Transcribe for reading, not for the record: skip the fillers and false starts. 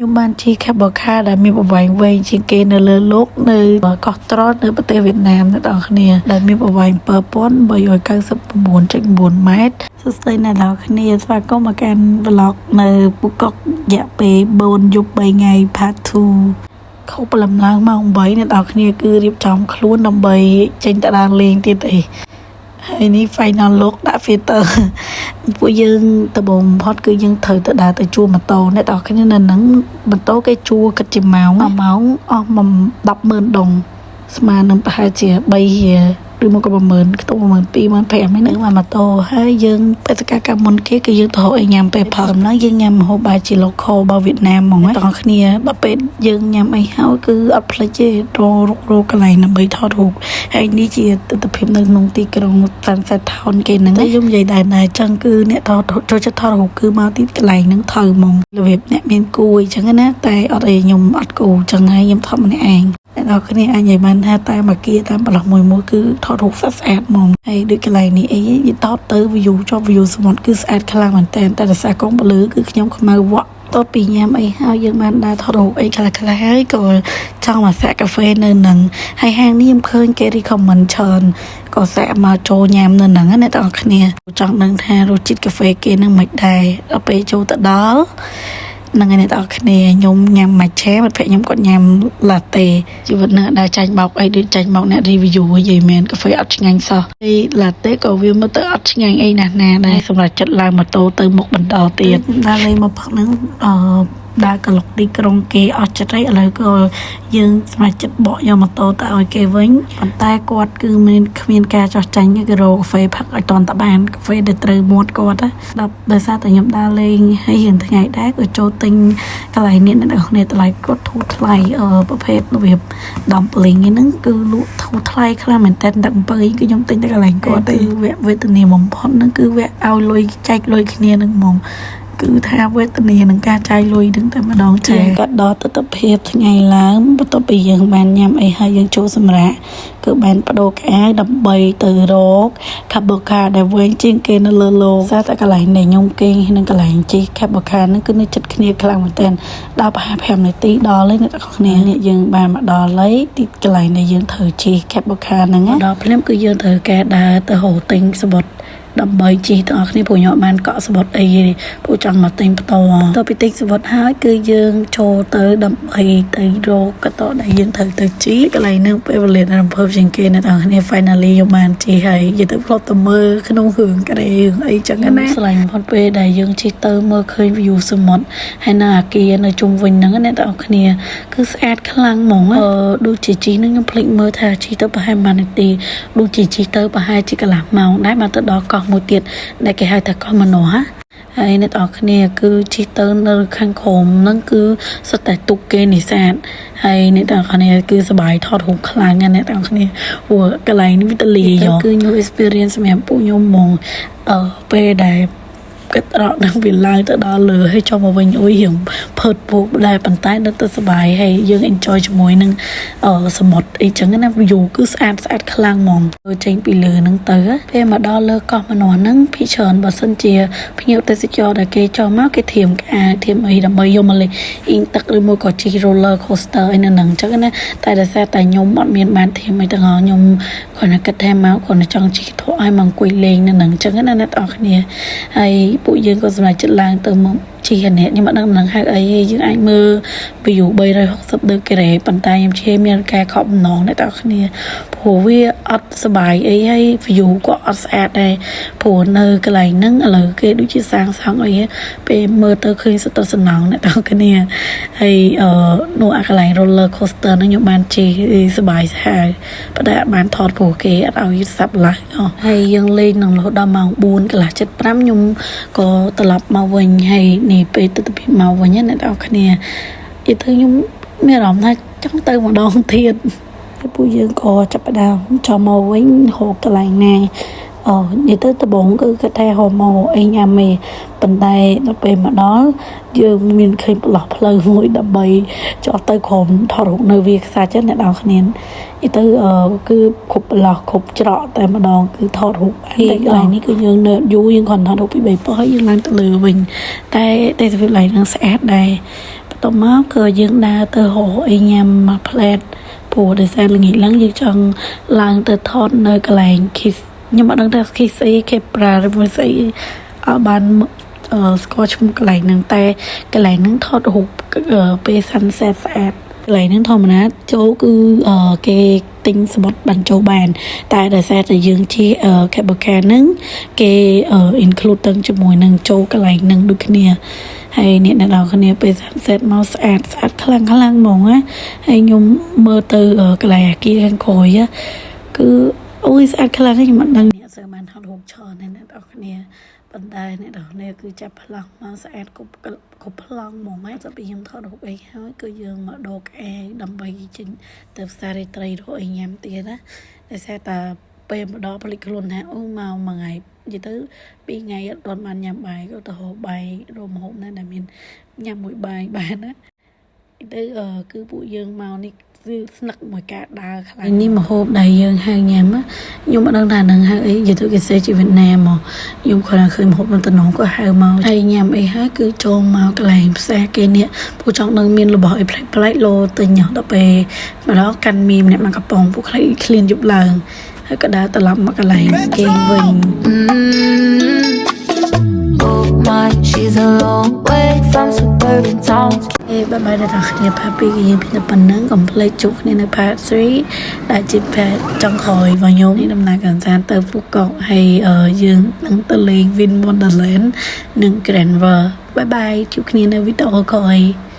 ខ្ញុំបានជិះ cable car ដែលមានប្រវែងវែងជាងគេនៅលើលោកនៅកោះត្រល់នៅប្រទេសវៀតណាមអ្នកទាំងអស់គ្នាដែលមានប្រវែង7399.9ម៉ែត្រសួស្តីអ្នកទាំងអស់គ្នាស្វាគមន៍មកកាន់ vlog នៅពូកុករយៈពេល4យប់3ថ្ងៃ part 2ខុសព្រលឹមឡើងម៉ោង8អ្នកទាំងអស់គ្នាគឺរៀបចំខ្លួនដើម្បីចេញទៅដើរលេងទៀតអីហើយនេះ final look ដាក់ filter ពួកយើងដំបូងបំផុតគឺយើងត្រូវទៅដើរទៅជួលម៉ូតូអ្នកទាំងអស់គ្នានៅហ្នឹងម៉ូតូគេជួលគិតជាម៉ោងមួយម៉ោងអស់100,000ដុងស្មើនឹងប្រហែលជា3រៀលឬមកក៏10000ខ្ទង់12000 15000ហ្នឹងមកម៉ូតូហើយយើងបេសកកម្មមុនគេគឺយើងទៅរកអីញ៉ាំពេលផឹកដំណឹងយើងញ៉ាំម្ហូបបែបជា local របស់វៀតណាមហ្មងណាទាំងគ្នាដល់ពេលយើងញ៉ាំអីហើយគឺអត់ភ្លេចទេរករកកន្លែងដើម្បីថតរូបហើយនេះជាទស្សនភាពនៅក្នុងទីក្រុង Sunset Town គេហ្នឹងតែខ្ញុំនិយាយដែរដែរចឹងគឺអ្នកថតចូលចិត្តថតរូបគឺមកទីកន្លែងហ្នឹងត្រូវហ្មងរបៀបអ្នកមានគូអីចឹងណាតែអត់អីខ្ញុំអត់គូចឹងហើយខ្ញុំថតម្នាក់ឯងអ្នកនរគ្នាអាចនិយាយបានថាតាមអាគារតាមប្រឡោះមួយមួយគឺថតរូបស្អាតស្អាតហ្មងហើយដូចកន្លែងនេះអីយីថតទៅ view ជាប់ view សមុទ្រគឺស្អាតខ្លាំងមែនតើតែដោយសារកងពលឺគឺខ្ញុំខ្មៅវក់តទៅពីញ៉ាំអីហើយយើងបានដើរថតរូបអីខ្លះខ្លះហើយក៏ចង់មកសាកកាហ្វេនៅនឹងហើយហាងនេះខ្ញុំឃើញគេ recommend ច្រើនក៏សាកមកចូលញ៉ាំនៅនឹងណាអ្នកទាំងអស់គ្នាចង់ដឹងថារសជាតិកាហ្វេគេនឹងមិនដែរដល់ពេលចូលទៅដល់ហ្នឹងហើយអ្នកទាំងអស់គ្នាខ្ញុំញ៉ាំម៉ាឆេមិត្តភក្តិខ្ញុំគាត់ញ៉ាំ latte ជីវិតនឹងដែលចាញ់បោកអីដូចចាញ់បោកអ្នក review និយាយមែនកាហ្វេអត់ឆ្ងាញ់សោះហើយ latte ក៏វាមើលទៅអត់ឆ្ងាញ់អីណាស់ណាដែរសម្រាប់ចិត្តឡើងម៉ូតូទៅមុខបន្តទៀតដើរលេងមកផឹកហ្នឹងអឺដើរកលុកទីក្រុងគេអស់ចិត្តហើយឥឡូវក៏យើងសម្រេចចិត្តបកយកម៉ូតូទៅឲ្យគេវិញប៉ុន្តែគាត់គឺមានគ្មានការចោះចាញ់ទេគឺរកកាហ្វេផឹកឲ្យតន់តបានកាហ្វេដែលត្រូវមាត់គាត់ណាដល់ដោយសារតែខ្ញុំដើរលេងហើយរៀងថ្ងៃដែរក៏ចូលទិញកន្លែងនេះអ្នកនរគ្នាតម្លៃគាត់ធូរថ្លៃអឺប្រភេទរបៀប dumpling ហ្នឹងគឺលក់ធូរថ្លៃខ្លាំងមែនតើទឹកអំពៅគឺខ្ញុំទិញតែកន្លែងគាត់ទេវគ្គវេទនាបំផុតហ្នឹងគឺវគ្គឲ្យលុយចែកលុយគ្នាហ្នឹងហ្មងគឺថាវេទនានឹងការចាយលុយនឹងតែម្ដងចាក៏ដល់ទស្សនភាពថ្ងៃឡើងបន្ទាប់ពីយើងបានញ៉ាំអីហើយយើងចូលសម្រាកគឺបានបដូរខោអាវដើម្បីទៅរក cable car ដែលវែងជាងគេនៅលើលោកសារតែកន្លែងដែលខ្ញុំគេងនិងកន្លែងជិះ cable car ហ្នឹងគឺនៅជិតគ្នាខ្លាំងមែនទែនដល់ប្រហែល5នាទីដល់ហើយអ្នកទាំងអស់គ្នានេះយើងបានមកដល់ហើយទីកន្លែងដែលយើងត្រូវជិះ cable car ហ្នឹងណាដល់ភ្លាមគឺយើងត្រូវការដើរទៅរកទិញសំបុត្រដើម្បីជិះទាំងអស់គ្នាព្រោះខ្ញុំអត់បានកក់សំបុត្រអីទេព្រោះចង់មកទិញផ្ទាល់ទៅពីទិញសំបុត្រហើយគឺយើងចូលទៅដើម្បីទៅរកកតដែលយើងត្រូវទៅជិះកន្លែងហ្នឹងពេលវេលារំភើបជាងគេអ្នកទាំងអស់គ្នា finally ខ្ញុំបានជិះហើយនិយាយទៅធ្លាប់ទៅមើលក្នុងរឿងក្តីរឿងអីចឹងណាស្រឡាញ់បំផុតពេលដែលយើងជិះទៅមើលឃើញ view សមុទ្រហើយនៅអាគារនៅជុំវិញហ្នឹងអ្នកទាំងអស់គ្នាគឺស្អាតខ្លាំងហ្មងអឺដូចជាជិះហ្នឹងខ្ញុំភ្លេចមើលថាជិះទៅប្រហែលប៉ុន្មាននាទីដូចជាជិះទៅប្រហែលជាកន្លះម៉ោងដែរបានទៅដល់កោះមួយទៀតដែលគេហៅថាកោះមនោហ៎ហើយអ្នកទាំងអស់គ្នាគឺជិះទៅនៅខាងក្រោមហ្នឹងគឺសុទ្ធតែទូកគេនេសាទហើយអ្នកទាំងអស់គ្នាគឺសប្បាយថតរូបខ្លាំងណាស់អ្នកទាំងអស់គ្នាព្រោះកន្លែងនេះវាទលាយគឺ new experience សម្រាប់ពួកខ្ញុំហ្មងអឺពេលដែលគិតរកនឹងវាឡើងទៅដល់លើហើយចុះមកវិញអុយរៀងភើតពោកដែរប៉ុន្តែនៅទៅសប្បាយហើយយើង enjoy ជាមួយនឹងអឺសមុទ្រអីចឹងណា view គឺស្អាតស្អាតខ្លាំងហ្មងចេញពីលើហ្នឹងទៅពេលមកដល់លើកោះមនាហ្នឹងភាគច្រើនបើសិនជាភ្ញៀវទេសចរដែលគេចុះមកគេធៀមក្អាវធៀមអីដើម្បីយកមកលេងអ៊ីងទឹកឬមួយក៏ជិះ roller coaster អីនៅហ្នឹងចឹងណាតែដោយសារតែខ្ញុំអត់មានបានធៀមអីទាំងអស់ខ្ញុំគ្រាន់តែគិតថាមកគ្រាន់តែចង់ជិះធក់ឲ្យមកអង្គុយលេងនៅហ្នឹងចឹងណាអ្នកទាំងអស់គ្នាហើយពួកយើងក៏សម្រេចចិត្តឡើងទៅមកជិះអានេះខ្ញុំអត់ដឹងនឹងហៅអីទេយើងអាចមើល view 360ដឺក្រេប៉ុន្តែខ្ញុំជឿមានការខកបំណងអ្នកទាំងអស់គ្នាព្រោះវាអត់សប្បាយអីហើយ view ក៏អត់ស្អាតដែរព្រោះនៅកន្លែងហ្នឹងឥឡូវគេដូចជាសាងសង់អីពេលមើលទៅឃើញសុទ្ធតែសំណង់អ្នកទាំងអស់គ្នាហើយអឺនោះអាកន្លែង roller coaster ហ្នឹងខ្ញុំបានជិះសប្បាយសាហាវប៉ុន្តែអត់បានថតព្រោះគេអត់ឲ្យសាប់ឡើយអស់ហើយយើងលេងនឹងរហូតដល់ម៉ោង4កន្លះ75ខ្ញុំក៏ត្រឡប់មកវិញហើយនេះពេលទិដ្ឋភាពមកវិញណាអ្នកទាំងអស់គ្នានិយាយទៅខ្ញុំមានអារម្មណ៍ថាចង់ទៅម្ដងទៀតហើយពួកយើងក៏ចាប់ផ្ដើមចូលមកវិញរកកន្លែងណាអឺនិយាយទៅដំបូងគឺគាត់ថាហៅមកអីញ៉ាំឯងប៉ុន្តែដល់ពេលមកដល់យើងមានឃើញប្រឡោះផ្លូវមួយដើម្បីចុះទៅក្រុមថតរូបនៅវាខ្សាច់អ្នកនរគ្នានិយាយទៅអឺគឺគ្រប់ប្រឡោះគ្រប់ច្រកតែម្ដងគឺថតរូបតែកន្លែងនេះគឺយើងនៅយូរយើងគ្រាន់ថតរូបពី3ប៉ុស្តិ៍ហើយយើងឡើងទៅលើវិញតែទេសភាពកន្លែងហ្នឹងស្អាតដែរ តមកគឺយើងដើរទៅរកអីញ៉ាំមួយផ្លែតព្រោះដោយសារល្ងាចឡើងយើងចង់ឡើងទៅថតនៅកន្លែង Kiss ខ្ញុំអត់ដឹងថា Kiss អីគេប្រើឬមួយស្អីអត់បានអឺស្គាល់ឈ្មោះកន្លែងហ្នឹងតែកន្លែងហ្នឹងថតរូបពេល sunset ស្អាតកន្លែងហ្នឹងធម្មតាចូលគឺអឺគេទិញសំបុត្របានចូលបាន តែដោយសារតែយើងជា cable car ហ្នឹងគេ include ទាំងជាមួយនឹងចូលកន្លែងហ្នឹងដូចគ្នាហើយអ្នកអ្នកនរគ្នាពេល sunset មកស្អាតស្អាតខ្លាំងខ្លាំងហ្មងណាហើយខ្ញុំមើលទៅកន្លែងអាគារខាងក្រោយគឺអូយស្អាតខ្លាំងខ្ញុំអត់ដឹងអ្នកសើបានថតរូបច្រើនណាស់អ្នកនរគ្នាប៉ុន្តែអ្នកនរគ្នាគឺចាប់ប្លង់មកស្អាតគ្រប់គ្រប់ប្លង់ហ្មងណាទៅពីខ្ញុំថតរូបអីហើយគឺយើងមកដូរកែដើម្បីចេញទៅផ្សាររាត្រីរកអីញ៉ាំទៀតណាដោយសារតែពេលមកដល់ភ្លេចខ្លួនថាអូមកមួយថ្ងៃនិយាយទៅពីរថ្ងៃអត់ទាន់បានញ៉ាំបាយក៏ទៅហូបបាយរកម្ហូបណាដែលមានញ៉ាំមួយបាយបានណាទៅអឺគឺពួកយើងមកនេះគឺស្នឹកមួយការដើរខ្លាំងនេះម្ហូបដែលយើងហៅញ៉ាំខ្ញុំអត់ដឹងថានឹងហៅអីនិយាយទៅគេសេជាវៀតណាមមកខ្ញុំគ្រាន់តែឃើញម្ហូបនៅតំណងក៏ហៅមកហើយញ៉ាំអីហើយគឺចូលមកកន្លែងផ្សារគេនេះពួកចង់ដឹងមានរបស់អីប្លែកប្លែកលោទិញដល់ពេលមកដល់កាន់មីម្នាក់មកកំប៉ុងពួកខ្លីឃ្លានយប់ឡើងហើយក៏ដើរត្រឡប់មកកន្លែងគេងវិញ Oh my, she's a long way from suburban towns. អេ bye bye ដល់អ្នកគ្នា part 2គឺយើងមានតែប៉ុណ្្នឹងកុំភ្លេចជួបគ្នានៅ part 3ដែលជា part ចុងក្រោយរបស់ខ្ញុំនេះដំណើរកម្សាន្តទៅហ្វូកុកហើយយើងនឹងទៅលេង Vin Wonderland និង Grand World. Bye bye ជួបគ្នានៅវីដេអូក្រោយ។